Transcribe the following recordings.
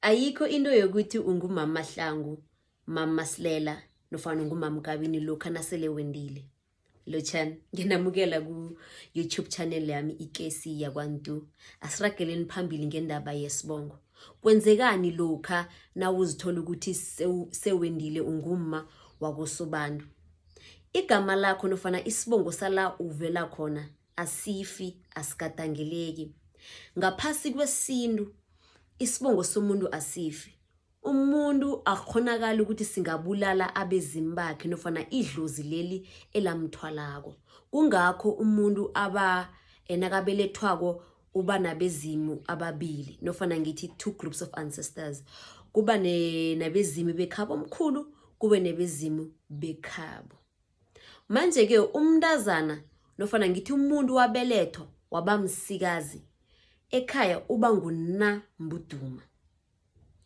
Ayikho into yokuthi ungumama Mahlangu, mama Masilela nofana ungumama Kabini lokha nasele wendile. Lotjhani, nginamukela ku-YouTube channel yami Ikesi yakwaNtu. Asirageleni phambili ngendaba yesibongo. Kwenzekani lokha nawuzithola ukuthi sewendile ungumma wakosobantu? Igama lakho nofana isibongo sala uvela khona asifi, asikadangeleki. Ngaphasi kwesintu isibongo somuntu asifi. Umuntu akukghonakali ukuthi singabulala abezimu bakhe nofana idlozi leli elamthwalako. Kungakho umuntu aba nakabelethwako uba nabezimu ababili nofana ngithi two groups of ancestors. Kuba nabezimu bekhabo omkhulu, kube nebezimu bekhabo. Manje-ke umntazana nofana ngithi umuntu wabelethwa waba msikazi ekhaya uba nguNambuduma.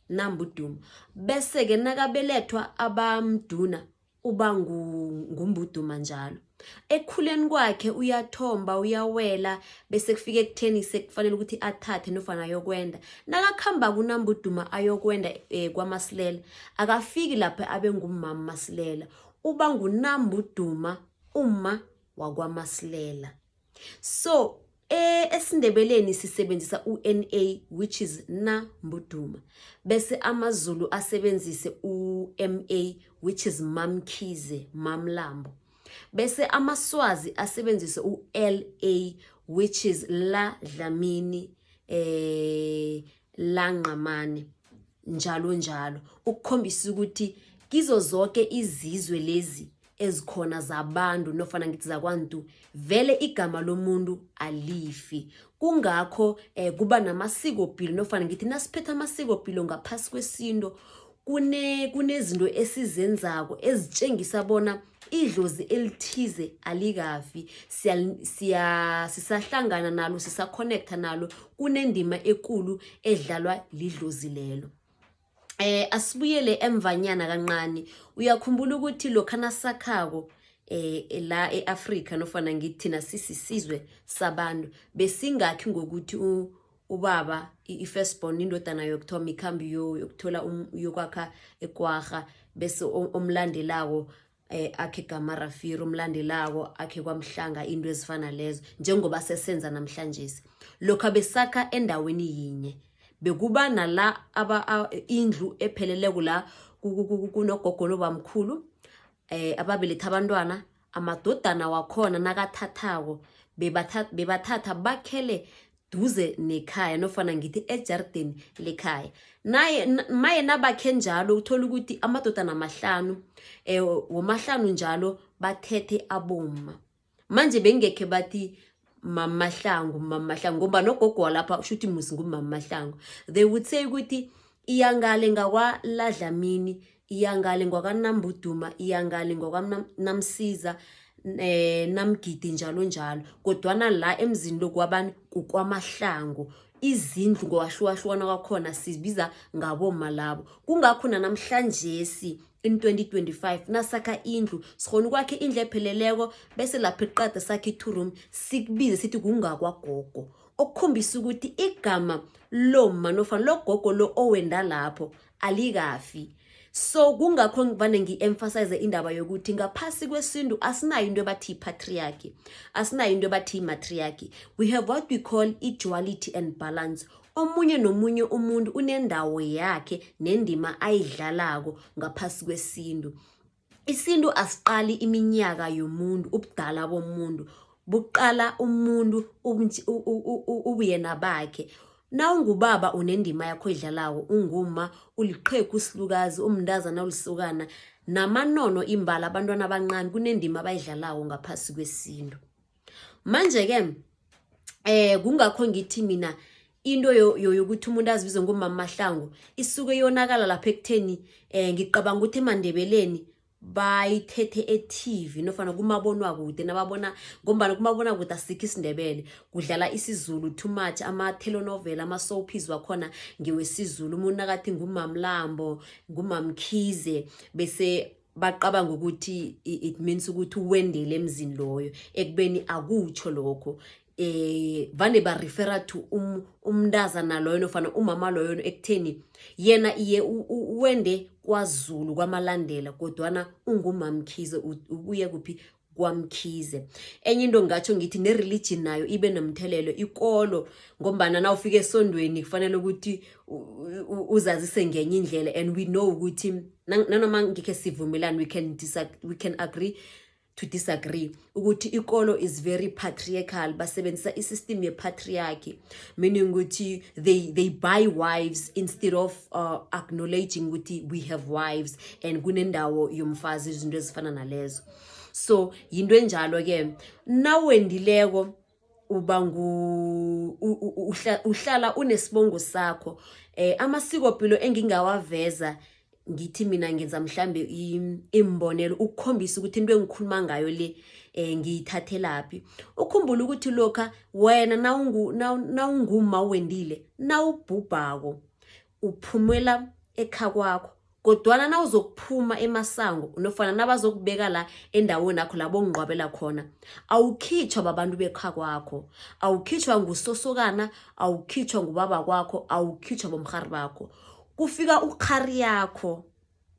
Nambuduma. Bese-ke nakabelethwa abamduna uba ngumbuduma njalo. Ekukhuleni kwakhe uyathomba, uyawela bese kufika ekutheni sekufanele ukuthi athathe nofana ayokwenda. Nakakhamba kuNambuduma ayokwenda kwaMasilela, akafiki lapha abe ngumama Masilela. Uba nguNambuduma umma wakwaMasilela. So esiNdebeleni sisebenzisa u-NA which is Nambuduma. Bese amaZulu asebenzise u-MA which is Mamkhize, Mamlambo. Bese amaSwazi asebenzise u-LA which is La Dlamini, La Ngqamane, njalo njalo, ukukhombisa ukuthi kizo zonke izizwe lezi ezikhona zabantu nofana ngithi zakwantu vele igama lomuntu alifi. Kungakho kuba namasikopilo nofana ngithi nasiphethe amasikopilo ngaphasi kwesintu kunezinto esizenzako ezitshengisa bona idlozi elithize alikafi, sisahlangana nalo, sisaconnecta nalo, kunendima ekulu edlalwa lidlozi lelo. Asibuyele emvanyana kancane. Uyakhumbula ukuthi lokha nasakhako la eAfrika nofana ngithi thina sisisizwe sabantu besingakhi ngokuthi ubaba i-firstborn indodana yokuthoma ikhambi yokuthola yokwakha ekwarha, bese omlandelako akhe Kamarafiri, umlandelako akhe kwaMhlanga, into ezifana lezo njengoba sesenza namhlanje. Lokha besakha endaweni yinye bekuba nala indlu epheleleko la kunogogo nobamkhulu ababeletha abantwana, amadodana wakhona nakathathako bebathatha bakhele duze nekhaya nofana ngithi ejardini lekhaya. Naye maye nabakhe njalo uthola ukuthi amadodana amahlanu womahlanu njalo bathethe abomma. Manje bengekhe bathi mamahlangu mamahlangu ngoba nogogo walapha usho ukuthi musi ngumamahlangu. They would say ukuthi iyangale ngakwaLadlamini, iyangale ngwakaNambuduma, iyangale ngwakwaNamsiza, Namgidi njalo njalo. Kodwana la emzini lo kwabani kukwamahlangu. Izindlu ngokwahlukahlukana kwakhona sizibiza ngabomma labo. Kungakho namhlanjesi in 2025 nasakha indlu sikhona ukwakha indlu epheleleko bese lapha eqada sakhe i-two room sikubize sithi kungakwagogo, okukhombisa ukuthi igama lomma nofana logogo lo owenda lapho alikafi. So kungakho ngivane ngi-emphasize indaba yokuthi ngaphasi kwesintu asinayo into ebathi i-patriarchy, asinayo into ebathi i-matriarchy. We have what we call i-duality and balance. Omunye nomunye umuntu unendawo yakhe nendima ayidlalako ngaphasi kwesintu. Isintu asiqali iminyaka yomuntu, ubudala bomuntu buqala umuntu ubuyena bakhe. Nawungubaba unendima yakho oyidlalako, unguma, uliqhegu, usilukazi, umntazana, ulisokana namanono imbala, abantwana abancane kunendima abayidlalako ngaphasi kwesintu. Manje-ke kungakho ngithi mina into yokuthi umuntu azibize ngomama Mahlangu isuke yonakala lapha ekutheni ngicabanga ukuthi emaNdebeleni bayithethe e-TV nofana kumabonwakude nababona, ngombana kumabonwakude asikho isiNdebele, kudlala isiZulu too much, ama-telenovela, ama-soapies wakhona ngewesiZulu. Umuntu nakathi ngumamlambo, ngumamkhize, bese baqabanga ukuthi it means ukuthi uwendele emzini loyo, ekubeni akutsho lokho. Vane ba-refera to umntazana loyo nofana umama loyo ekutheni yena iye wende kwaZulu kwaMalandela, kodwana unguMamkhize, ubuye kuphi? KwaMkhize. Enye into ngingatsho ngithi ne-religion nayo ibe nomthelelo, ikolo, ngombana na ufika esondweni kufanele ukuthi uzazise ngenye indlela, and we know ukuthi nanoma ngikhe sivumelane, we can agree to disagree ukuthi ikolo is very patriarchal. Basebenzisa i-system ye-patriarchy, meaning ukuthi they buy wives instead of acknowledging ukuthi we have wives and kunendawo yomfazi, izinto ezifana nalezo. So yinto enjalo-ke. Nawendileko uba ngu uhlala unesibongo sakho. Amasikopilo engingawaveza, ngithi mina ngenza mhlambe imbonelo ukukhombisa ukuthi into engikhuluma ngayo le ngiyithathelaphi. Ukhumbule ukuthi lokha wena nawunguma wendile, nawubhubhako uphumela ekha kwakho, kodwana nawuzokuphuma emasango nofana nabazokubeka la endaweni yakho la bongqwabela khona, awukhitshwa babantu bekha kwakho, awukhitshwa ngusosokana, awukhitshwa ngubaba kwakho, awukhitshwa bomrhari bakho. Kufika ukhari yakho,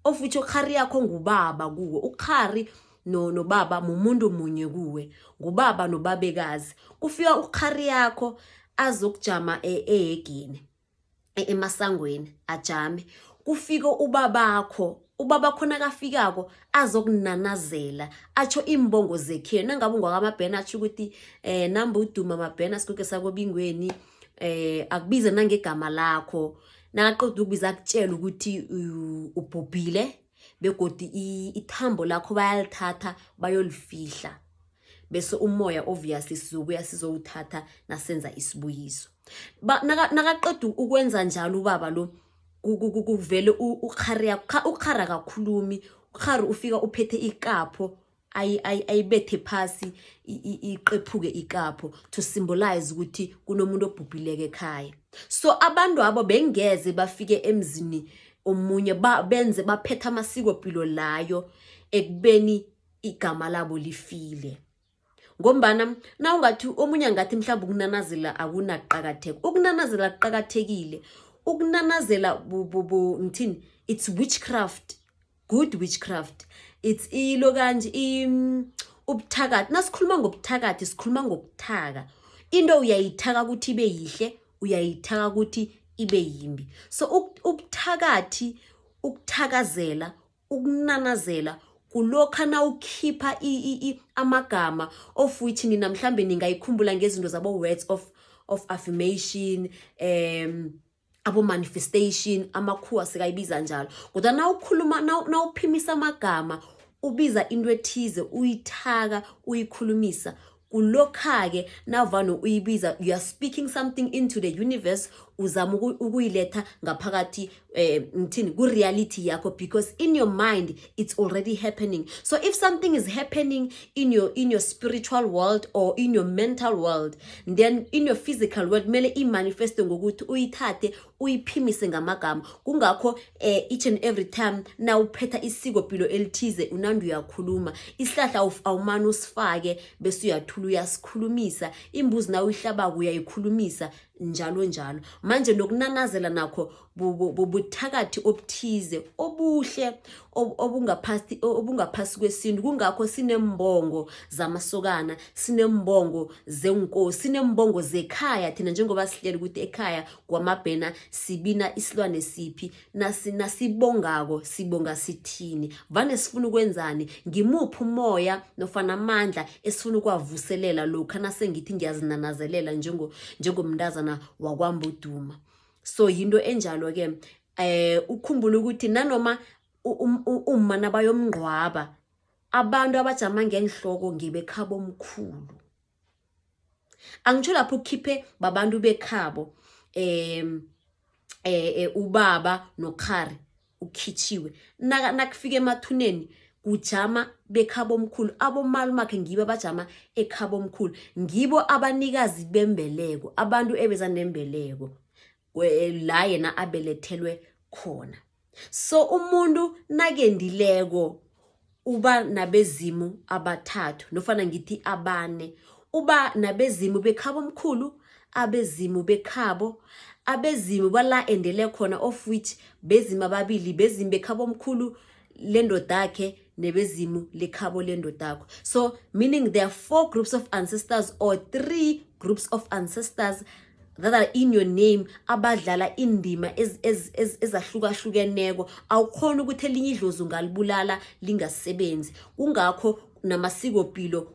of which ukhari yakho ngubaba kuwe. Ukhari nobaba mumuntu munye kuwe, ngubaba nobabekazi. Kufika ukhari yakho azokujama ehegini, emasangweni ajame. Kufike ubabakho, ubabakho nakafikako azokunanazela, atsho imbongo zekhenu. Nangabe ungwakamabhena, atsho ukuthi namba uduma mabhena sikuke sakobingweni, akubize nangegama lakho. Nakaqeda ukubiza, akutshela ukuthi ubhubhile begodi ithambo lakho bayalithatha bayolifihla, bese umoya obviously sizobuya sizowuthatha nasenza isibuyiso. Nakaqeda ukwenza njalo ubaba lo, kuvele ukhari. Akakhulumi ukhari, ufika uphethe ikapho, ayibethe phasi, iqephuke ikapho to symbolize ukuthi kunomuntu obhubhileke ekhaya. So abantu abo bengeze bafike emzini omunye benze baphethe amasikopilo layo ekubeni igama labo lifile, ngombana na ungathi omunye angathi mhlawumbe ukunanazela akunaqakatheko. Ukunanazela kuqakathekile. Ukunanazela ngithini, it's witchcraft, good witchcraft. It's ilo kanje ubuthakathi. Nasikhuluma ngobuthakathi, sikhuluma ngokuthaka into. Uyayithaka ukuthi ibe yihle, uyayithaka ukuthi ibe yimbi. So ubuthakathi, ukuthakazela, ukunanazela kulokha nawukhipha amagama, of which nina mhlambe ningayikhumbula ngezinto zabo words of affirmation, abo manifestation, amakhuwa sekayibiza njalo. Kodwa nawukhuluma, nawuphimisa amagama, ubiza into ethize, uyithaka, uyikhulumisa, kulokha-ke navane uyibiza, you are speaking something into the universe, uzama ukuyiletha ngaphakathi, ngithini, ku-reality yakho, because in your mind it's already happening. So if something is happening in your spiritual world or in your mental world, then in your physical world kumele i-manifeste ngokuthi uyithathe uyiphimise ngamagama. Kungakho each and every time nawuphetha isikopilo elithize, unandi uyakhuluma. Isihlahla awumane usifake bese uyathula, uyasikhulumisa. Imbuzi nawe uyihlabako, uyayikhulumisa, njalo njalo. Manje nokunanazela nakho buthakathi obuthize obuhle obungaphasi kwesintu. Kungakho sinembongo zamasokana, sinembongo zenkosi, sinembongo zekhaya. Thina njengoba sihleli ukuthi ekhaya kwamabhena sibina isilwane siphi, nasibongako sibonga sithini, vane sifuna ukwenzani, ngimuphi umoya nofana amandla esifuna ukuwavuselela lokha nasengithi ngiyazinanazelela njengomntazana wakwambuduma. So yinto enjalo-ke. Ukhumbule ukuthi nanoma uma nabayomngcwaba, abantu abajama ngenhloko ngebekhabo omkhulu. Angitsho lapho ukhiphe babantu bekhabo, ubaba nokhari ukhitshiwe. Nakufika emathuneni kujama bekhabo omkhulu, abomalumakhe ngibo abajama ekhabo omkhulu, ngibo abanikazi bembeleko, abantu ebeza nembeleko la yena abelethelwe khona. So umuntu nakendileko uba nabezimu abathathu nofana ngithi abane. Uba nabezimu bekhabo omkhulu, abezimu bekhabo, abezimu bala endele khona, of which bezimu ababili, bezimu bekhabo omkhulu lendodakhe nebezimu lekhabo lendodakho. So meaning there are four groups of ancestors or three groups of ancestors that are in your name abadlala indima ezahlukahlukeneko. Awukhona ukuthi elinye idlozi ungalibulala lingasebenzi. Kungakho namasikopilo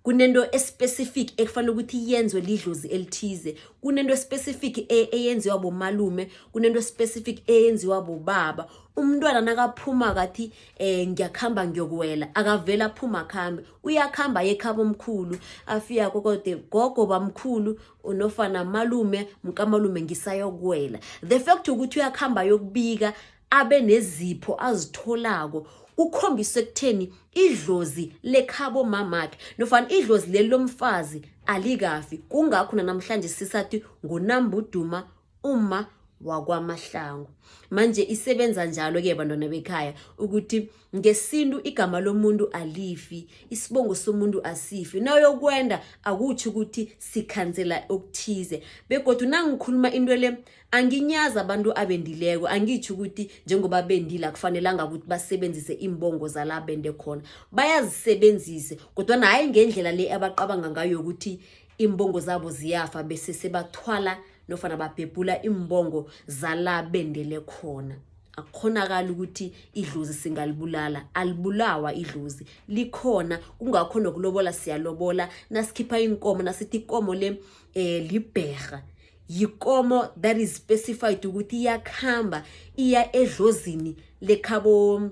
kunento especific ekufanele ukuthi yenzwe lidlozi elithize, kunento specific eyenziwa bomalume, kunento specific eyenziwa bobaba. Umntwana nakaphuma kathi ngiyakhamba ngiyokuwela, akavela aphuma akhambe, uyakhamba yekhaba omkhulu, afika kokode gogo, bamkhulu nofana malume, mkamalume, ngisayokuwela. The fact ukuthi uyakhamba yokubika abe nezipho azitholako kukhombisa ekutheni idlozi lekhabo mamakhe nofana idlozi leli lomfazi alikafi. Kungakho namhlanje sisathi ngunambuduma uma wakwaMahlangu. Manje isebenza njalo-ke, bantwana bekhaya, ukuthi ngesintu igama lomuntu alifi, isibongo somuntu asifi. Nawuyokwenda akutsho ukuthi sikhansela okuthize. Begodu nangikhuluma into le, anginyazi abantu abendileko, angitsho ukuthi njengoba bendile akufanelanga ukuthi basebenzise imbongo zala bende khona. Bayazisebenzise, kodwana hhayi ngendlela le abaqabanga ngayo yokuthi imbongo zabo ziyafa bese sebathwala nofana babhebhula imbongo zala bendele khona. Akukhonakali ukuthi idlozi singalibulala, alibulawa idlozi, likhona. Kungakho nokulobola siyalobola, nasikhipha inkomo, nasithi ikomo le libherha, yikomo that is specified ukuthi iyakhamba iya edlozini lekhabo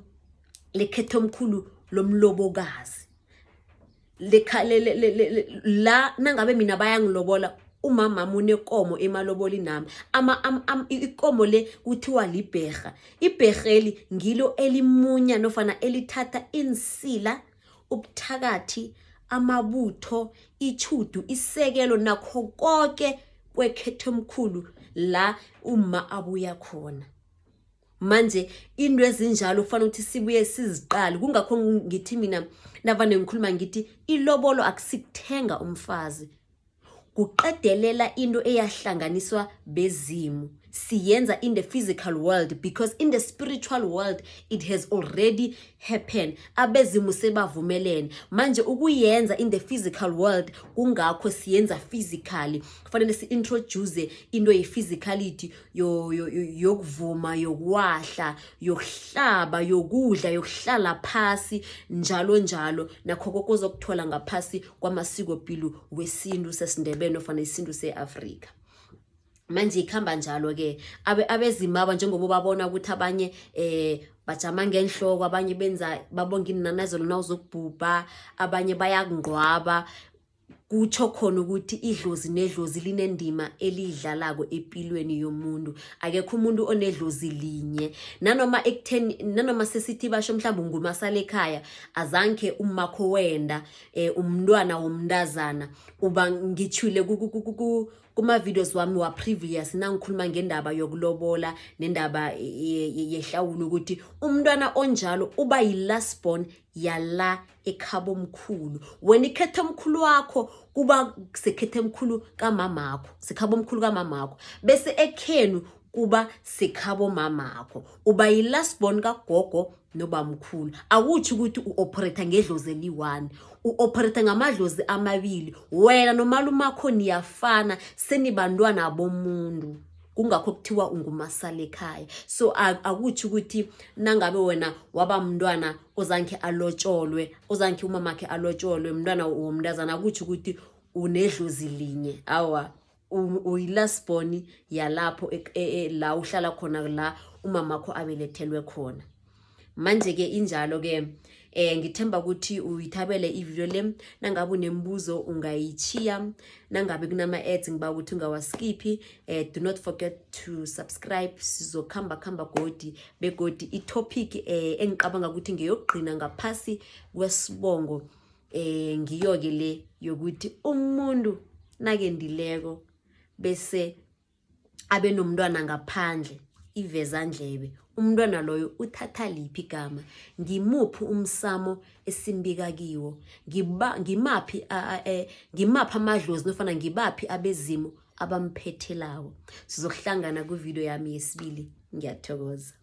lekhethomkhulu lomlobokazi. La nangabe mina bayangilobola, umama unekomo emaloboli nami, ikomo le kuthiwa libherha. Ibherheli ngilo elimunya nofana elithatha insila, ubuthakathi, amabutho, ichudu, isekelo nakho konke kwekhethomkhulu la uma abuya khona. Manje into ezinjalo kufanele ukuthi sibuye siziqale. Kungakho ngithi mina navane ngikhuluma ngithi ilobolo akusikuthenga umfazi, kuqedelela into eyahlanganiswa bezimu. Siyenza in the physical world because in the spiritual world it has already happened, abezimu sebavumelene. Manje ukuyenza in the physical world, kungakho siyenza physically, kufanele si-introduce into ye-physicality yokuvuma, yokwahla, yokuhlaba, yokudla, yokuhlala phasi, njalo njalo, nakho konke ozokuthola ngaphasi kwamasikopilo wesintu sesiNdebele nofana isintu se-Afrika. Manje ikhamba njalo-ke abezimaba, njengoba babona ukuthi abanye bajama ngenhloko, abanye benza babonga inanazelo nawuzokubhubha, abanye bayakungqwaba, kutsho khona ukuthi idlozi nedlozi linendima eliyidlalako empilweni yomuntu. Akekho umuntu onedlozi linye, nanoma ekutheni nanoma sesithi basho mhlawumbe ungumasala ekhaya, azange umakho wenda umntwana womntazana uba ngithule kuma-videos wami wa-previous nangikhuluma ngendaba yokulobola nendaba yehlawulo ukuthi umntwana onjalo uba yi-last born yala ekhabo omkhulu. Wena ikhetho omkhulu wakho kuba sekhethe omkhulu kamamakho, sekhabo omkhulu kamamakho, bese ekhenu kuba sekhabo mamakho. Uba yi-last born kagogo nobamkhulu. Akutsho ukuthi u-operate ngedlozi eliyi-one, u-operate ngamadlozi amabili. Wena nomalumakho niyafana, senibantwana bomuntu, kungakho kuthiwa ungumasala ekhaya. So akutsho ukuthi nangabe wena waba mntwana ozange alotsholwe, ozange umamakhe alotsholwe, mntwana womntazana, akutsho ukuthi unedlozi linye. Awa, uyi-last born yalapho la uhlala khona, la umamakho abelethelwe khona. Manje-ke injalo-ke. Ngithemba ukuthi uyithabele ivideo le. Nangabe unembuzo ungayichiya. Nangabe kunama-ads, ngiba ukuthi ungawaskiphi. Do not forget to subscribe. Sizokhamba khamba godi, begodi itopic engiqabanga ukuthi ngeyokugqina ngaphasi kwesibongo ngiyo-ke le yokuthi umuntu nakendileko bese abe nomntwana ngaphandle. Ivezandlebe, umntwana loyo uthatha liphi igama, ngimuphi umsamo esimbika kiwo, ngimaphi ngimaphi amadlozi nofana ngibaphi abezimu abamphethelako. Sizokuhlangana kwividiyo yami yesibili. Ngiyathokoza.